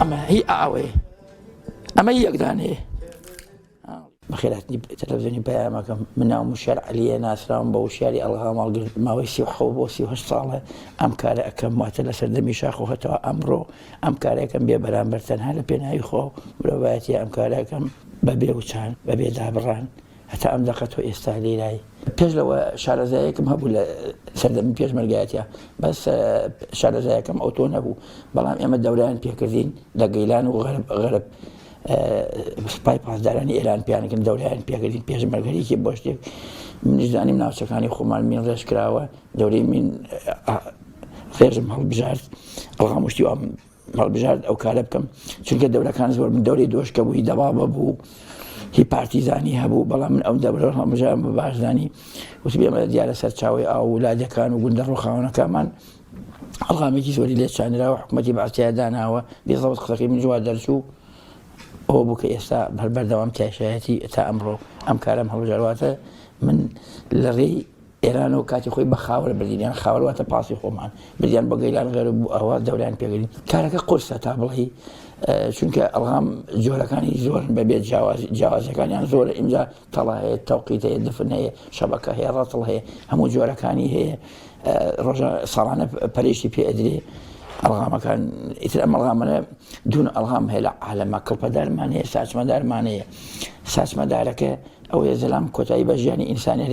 ئەمە هی ئاوەیە ئەمە یەکدانەیە. بەخێرهاتنی تەلەفزیۆنی پەیامەکەم. من ناوم وشیار عەلییە، ناسراوم بە وشیاری ئەڵغام هەڵگر. ماوەی 37 بۆ 38 ساڵە ئەم کارە ئەکەم، واتە لە سەردەمی شاخ و هەتا ئەمڕۆ ئەم کارە ئەکەم بێ بەرامبەر، تەنها لە پێناوی خوا و مرۆڤایەتییا ئەم کارە ئەکەم بە بێ وچان، بە بێ دابڕان هەتا ئەم دەقە تۆ ئێستا لێرای. پێش لەوە شارەزایەکم هەبوو لە سەردەمی پێشمەرگایەتیا، بەس شارەزایەکەم ئەوتۆ نەبوو، بەڵام ئێمە دەورەیان پێکردین لە گەیلان و غەرب غەرب سوپای پاسدارانی ئێران پیانکن دەوریان پێکردین پێشمەرگەریکی بۆ شتێک منیش زانیم ناوچەکانی خۆمان مین ڕێژ کراوە دەورەی مین ڕێژم هەڵبژارد ئەڵغام شتی وام هەڵبژارد ئەو کارە بکەم چونکە دەورەکان زۆر من دەوری دۆشکە بوو هی دەبابە بوو هی پارتیزانی هەبوو بەڵام من ئەو دەورە هەڵبژارم بە باشزانی وتم ئێمە دیارە سەرچاوی ئاو و لادەکان و گوندە ڕووخاونەکانمان ئەڵغامێکی زۆری لێ چانراوە حکوومەتی بەعسیا داناوە بێزەوت قسەکەی من جووا دەرچوو ئەوە بوو کە ئێستا هەر بەردەوام تایشایەتی تا ئەمڕۆ ئەم کارم هەڵبژارواتە من لە ڕێی ئێران و کاتی خۆی بە خاوەر بردیان خاوەرواتە پاسی خۆمان بردیان بۆ گەیلان غێر بوو ئەوە دەوریان پێگەین کارەکە قورسە تا بڵێ چونکە ئەڵغام جۆرەکانی زۆرن بەبێ جیاوازەکانیان زۆرە ئینجا تەڵا هەیە تەوقیت هەیە دفن هەیە شەبەکە هەیە ڕەتڵ هەیە هەموو جۆرەکانی هەیە ڕۆژە ساڵانە پەرێشی پێ ئەدرێ ئەڵغامەکان ئیتر ئەم ئەڵغامانە دوون ئەڵغام هەیە لە عالەمە کڵپەدارمان هەیە ساچمەدارمان هەیە ساچمەدارەکە ئەوەیە زەلام کۆتایی بە ژیانی ئینسانێ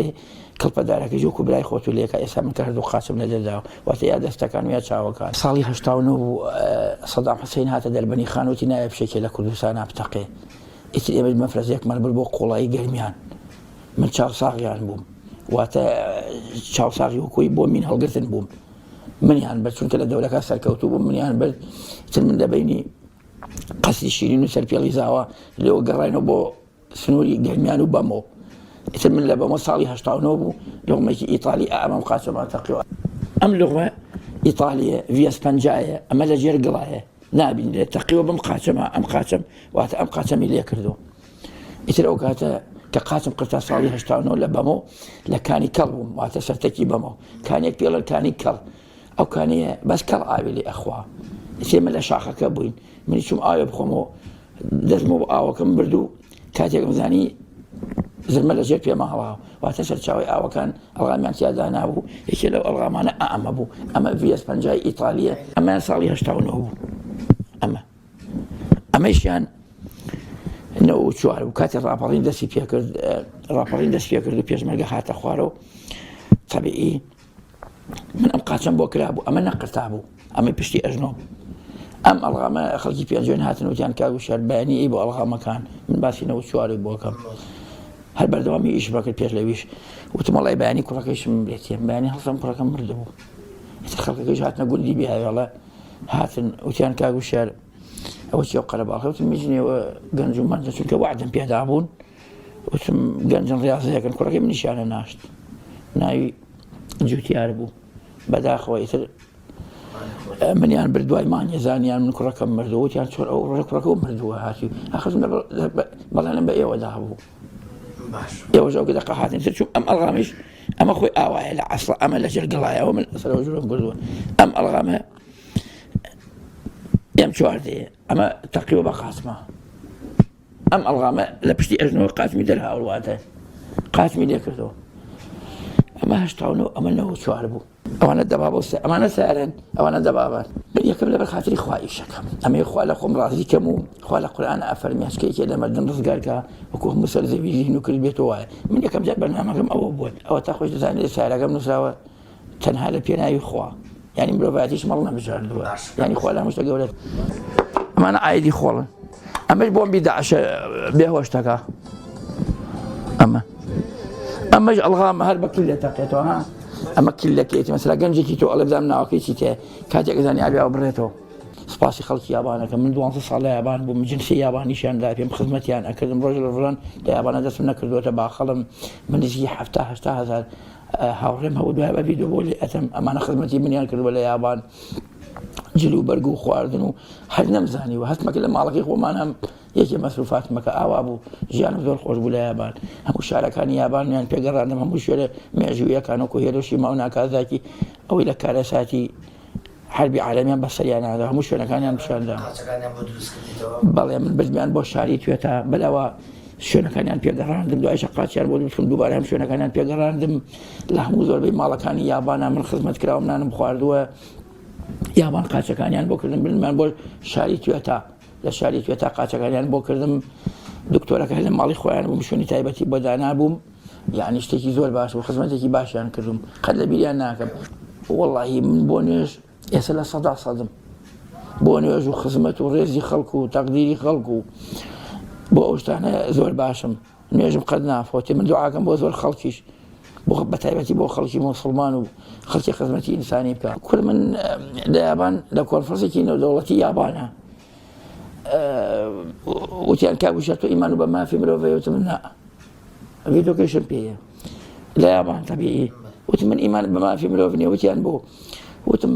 کڵپەدارەکە وەکو برای خۆت و لێکە ئێستا من کە هەردوو قاچم لە دەرداوە واتە یا دەستەکان و یا چاوەکان ساڵی 89 بوو سەدام حسین هاتە دەربەنی خانوتی نایە پشێکێ لە کوردستانە بتەقێ ئیتر ئێمە مەفرەزێکمان برد بۆ قوڵایی گەرمیان من چاوساغیان بووم واتە چاوساغی وەکۆی بۆ مین هەڵگرتن بووم منیان بە چونکە لە دەورەکە سەرکەوتوو بووم منیان برد تر من دەبینی قەسی شیرین و سەرپێڵی زاوە لێوە گەڕاینەوە بۆ سنووری گەرمیان و بەمۆ ئیتر من لە بەمۆ ساڵی 89 بوو لغمێکی ئیتالی ئەمەم قاچەمان تەقیوە ئەم لغمە ئیتالیە ڤس پەنجایە ئەمە لە ژێر گڵایە نابینرێت تەقیوە بەم قاچەمە ئەم قاچەم واتە ئەم قاچەمی لێ کردو ئیتر ئەو کاتە کە قاچم قرتا ساڵی 89 لە بەمۆ لە کانی کەڵ بووم واتە سەرتەکی بەمۆ کانێک پێڵە کانی کەڵ ئەو کانیە بەس کەڵ ئاوی لێ ئەخوا ئێمە لە شاخەکە بووین منی چوم ئاوێ بخۆمەوە دەستمەوە بۆ ئاوەکەم برد و کاتێکم زانی زرمە لە ژێر پێما هەڵا واتە سەرچاوی ئاوەکان ئەڵغامیان تیادا نابوو یەکێ لەو ئەڵغامانە ئەمە بوو ئەمە ڤس پەنجای ئیتالیە ئەمە ساڵی 89 بوو ئەمە ئەمەشیان 94 و کاتی ڕاپەڕین دەستی پێکرد ڕاپەڕین دەست پێکرد و پێشمەرگە هاتە خوارەوە طبیعی من ئەم قاچەم بۆ کرابوو ئەمە نەقرتا بوو ئەمەی پشتی ئەژنۆ ئەم ئەڵغامە خەڵکی پێنجوێن هاتن وتیان کاک وشیار بەیانی ئەی بۆ ئەڵغامەکان من باسی نەوە چواری بۆکەم هەر بەردەوامی ئیش بەکرد پێش لەویش وتم وەڵای بەیانی کوڕەکەیشم لێتێم بەیانی هەڵسەم کوڕەکەم مردبوو ئیتر خەڵکەکەیش هاتنە گوندی بێهاوێڵە هاتن وتیان کاک وشیار ئەوە چیە قەرەباڵغی وتم میجنێوە گەنج و مەنجە چونکە وعدم پێدابوون وتم گەنجن ڕاضەکەن کوڕەکەی منیشیانە ناشت ناوی جوتیار بوو بەداخەوە ئیتر منیان برد دوای مانگێ زانیان من کوڕەکەم مردووە وتیان چۆن ئەو ڕۆژە کوڕەکە مردووە هاتی ئاخر بەڵێنم بە ئێوە دابوو ئێوەش ئەو دەقە هاتن تر چوم ئەم ئەڵغامیش ئەمە خۆی ئاوایە لە ئەسڵ ئەمە لە ژێر گڵایەوە من سەرەوە ژوورم کردووە ئەم ئەڵغامە ئەم چواردەیە ئەمە تەقیوە بە قاسمە ئەم ئەڵغامە لە پشتی ئەژنەوە قاچمی دەرهاوڵ واتە قاچمی لێ کردەوە ئەمە 89 ئەمە 94 بوو ئەوانە دەبابە و ئەمانە سارن ئەوانە دەبابان من یەکەم لەبەر خاتری خوا ئیشەکەم ئەمەی خوا لە خۆم ڕازی کەم و خوا لە قورئان ئەفەرمی هەچکەیەکێ لە مردن ڕزگار کە وەکو هەموو سەر زەوی زیندوو کرد بێتەوە وایە من یەکەم جار بەرنامەکەم ئەوە بووە ئەوە تا خۆش دەزانێت سارەکەم نووسراوە تەنها لە پێناوی خوا یعنی مرۆڤایەتیش مەڵ نەبژاردووە یعنی خوا لە هەموو شتە گەورە ئەمانە ئایدی خۆڵن ئەمەش بۆمبی داعشە بێهۆشتەکە ئەمە ئەمەش ئەڵغام هەر بە کلە تەقێتەوە ها ئەمە کلەکەیەتی مەسەلا گەنجێکی تۆ ئەڵێ بزانم ناوەکەی چی تێ کاتێک زانی ئاوی ئاو بڕێتەوە سپاسی خەڵکی یابانەکە من دوانزە ساڵ لە یابان بووم جنسی یابانیشیان دا پێم خزمەتیان ئەکردم ڕۆژ لە ڕۆژان لە یابانە دەستم نەکردووەتە باخەڵم من نزیکی 70 80 هەزار هاوڕێم هەبوو دوای بە ڤیدیۆ بۆ لێ ئەتەم ئەمانە خزمەتی منیان کردووە لە یابان جل و بەرگ و خواردن و هەر نەمزانی و هەستمەکە لە ماڵەکەی خۆمانم یەکێ مەسروفاتمەکە ئاوا بوو ژیانم زۆر خۆش بوو لە یابان هەموو شارەکانی یابانیان پێگەڕاندم هەموو شوێنە مێژوویەکان وەکو هێرۆشیما و ناکازاکی ئەوەی لە کارەساتی. حربی عالەمیان بەسەریانادا هەموو شوێنەکانیان پیشاندا. بەڵێ من بردمیان بۆ شاری توێتا بەلاوە شوێنەکانیان پێگەڕاندم دوایشە قاچیان بۆ دروستکردم دووبارە هەم شوێنەکانیان پێگەڕاندم لە هەموو زۆربەی ماڵەکانی یابانا من خزمەت کراوم نانم خواردووە یابان قاچەکانیان بۆ کردم بردمان بۆ شاری توێتا لە شاری توێتا قاچەکانیان بۆ کردم دکتۆرەکە لە ماڵی خۆیان بووم شوێنی تایبەتی بۆ دانابووم یعنی شتێکی زۆر باش و خزمەتێکی باشیان کردم قەت لە بیریان ناکەم وەڵی من بۆ نوێژ ئێستا لە سەدا سەدم بۆ نوێژ و خزمەت و ڕێزی خەڵک و تەقدیری خەڵک و بۆ ئەو شتانە زۆر باشم نوێژم قەت نافۆتی من دوعاکەم بۆ زۆر خەڵکیش بۆ بەتایبەتی بۆ خەڵکی موسڵمان و خەڵکی خزمەتی ئینسانی بکە کورد من لە یابان لە کۆنفرانسێکی نێودەوڵەتی یابانە وتیان کاک وشە تۆ ئیمان و بە مافی مرۆڤەیە وتم نا ڤیدۆکەشم پێیە لە یابان تەبیعی وتم من ئیمان بە مافی مرۆڤ نییە وتیان بۆ وتم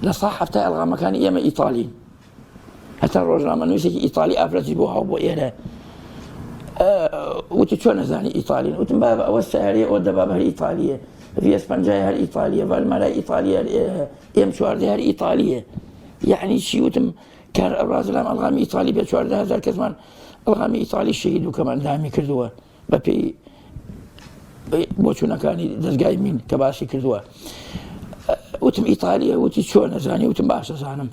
لە سا حەفتای ئەلغامەکانی ئێمە ئیتالی هەتا ڕۆژنامە نووسێکی ئیتالی ئافرەتی بۆ هاو بۆ ئێرە وتی چۆن نەزانی ئیتالین وتم بابە ئەوە سیارەیە ئەوە دەبابە هەر ئیتالیە ڤس پەنجای هەر ئیتالیە ڤالمارای ئیتالیە ئێم چواردە هەر ئیتالیە یعنی چی وتم کار ئەڕازلام ئەلغامی ئیتالی بێ 14هزار کەسمان ئەلغامی ئیتالی شەهید و کەماندامی کردووە بەپێی بۆچوونەکانی دەزگای مین کە باسی کردووە وتم ئیتالیە وتی چۆن نەزانی وتم باشە زانم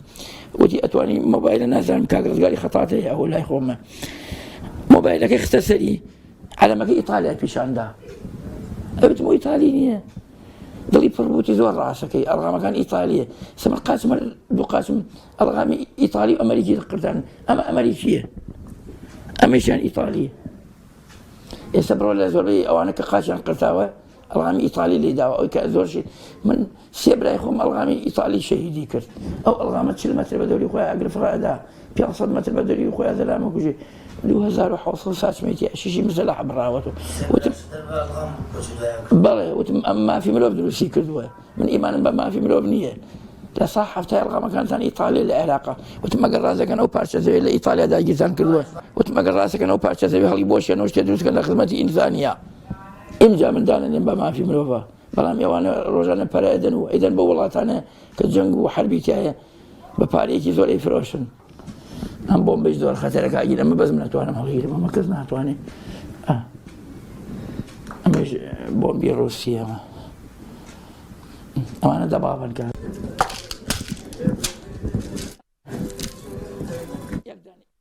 وتی ئەتوانی مۆبایلە نازانم کاک ڕزگاری خەتات هەیە ئەوە لای خۆمە مۆبایلەکەی خستە سەری عەلەمەکەی ئیتالیا پیشاندا ئەوتم ئیتالی نییە دڵی پڕ بووتی زۆر ڕاستەکەی ئەڵغامەکان ئیتالیە سمر قاچمە دوو قاچم ئەڵغامی ئیتالی و ئەمریکی قردان ئەمە ئەمریکیە ئەمەشیان ئیتالیە ئێستا بڕۆ لە زۆربەی ئەوانە کە قاچیان قرتاوە ئەڵغامی ئیتالی لی داوە ئەوی کە زۆر شی من سێ برای خۆم ئەڵغامی ئیتالی شەهیدی کرد ئەو ئەڵغامە 40 مەتر بە دەوری خۆی ئاگر فڕادا 500 مەتر بە دەوری خۆی زەلامە کوژی 2700 ساچمێتی ئەشیشی مسەلح بڕاوەتەوە وتم بەڵێ وتم ئەم مافی مرۆڤ دروستی کردووە من ئیمانم بە مافی مرۆڤ نییە لە سا حەفتای ئەڵغامەکانتان ئیتالیا لە عێراقا وتم ئەگەر ڕاست دەکەن ئەو پارچە زەوی لە ئیتالیا داگیرتان کردووە وتم ئەگەر ڕاست دەکەن ئەو پارچە زەوی هەڵی بۆشێن و شتێ دروست کەن لە خزمەتی ئینسانیە ئینجا من دانەنێم بە مافی مرۆڤە بەڵام ئێوانە ڕۆژانە پەرە ئەدەن و ئەیدەن بۆ وڵاتانە کە جەنگ و حەربی تایە بە پارەیەکی زۆر ئەیفرۆشن ئەم بۆمبەی زۆر خەتەرە کاگیر ئەمە بەس من ناتوانم هەڵگیرم ئەمە کەس ناتوانێت ئەمەش بۆمبی ڕووسیەمە ئەوانە دەبابن کاک.